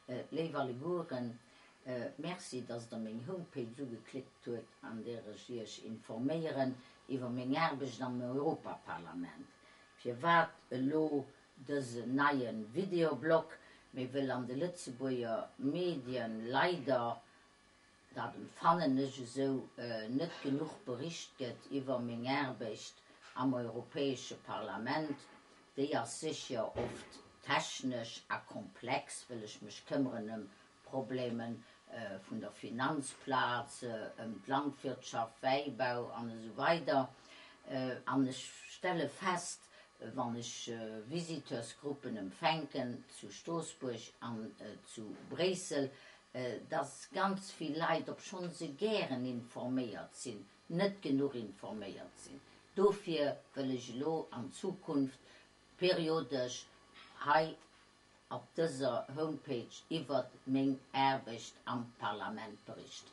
Léif allegueren, Merci, dass der meng Homepage ugeklickt huet, an där ech Iech informéieren iwwer meng Aarbecht am Europaparlament. Firwat elo dësen neie Videoblog? Mee wëll an de Lëtzebuerger Medien leider, dat emfannen ech esou, net genuch bericht gëtt iwwer meng Aarbecht am Europäesche Parlament, Déi ass sécher oft technesch a komplex, wëll ech mech këmmeren ëm Problemen vun der Finanzplaz, ëm d'Landwirtschaft, Wäibau an esou weider. An ech stelle fest, wann ech Visiteursgruppen empfänken zu Stroossbuerg an zu Bréissel, dass ganz vill Leit, obschonn se gären informéiert sinn, net genuch informéiert sinn. Dofir wëll ech elo an Zukunft periodesch hei op dëser Homepage iwwert meng Aarbecht am Parlament berichten.